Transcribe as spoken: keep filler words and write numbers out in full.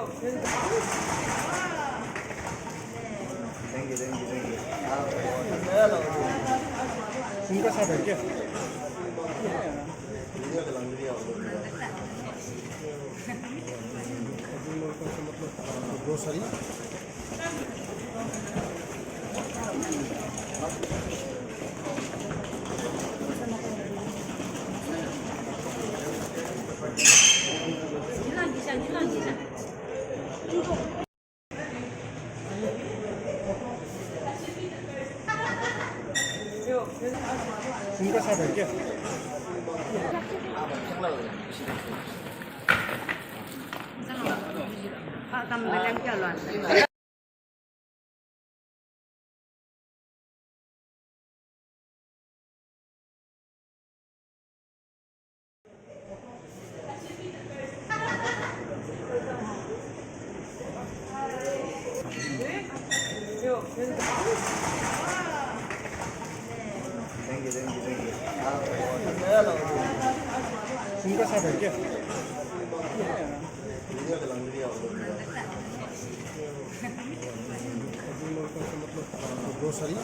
Thank you, thank you, thank you. Unka sa bhai kya? Grocery. Unka sa bhai kya? Thank you, thank you, thank you. Unka sa bhai kya? Grocery.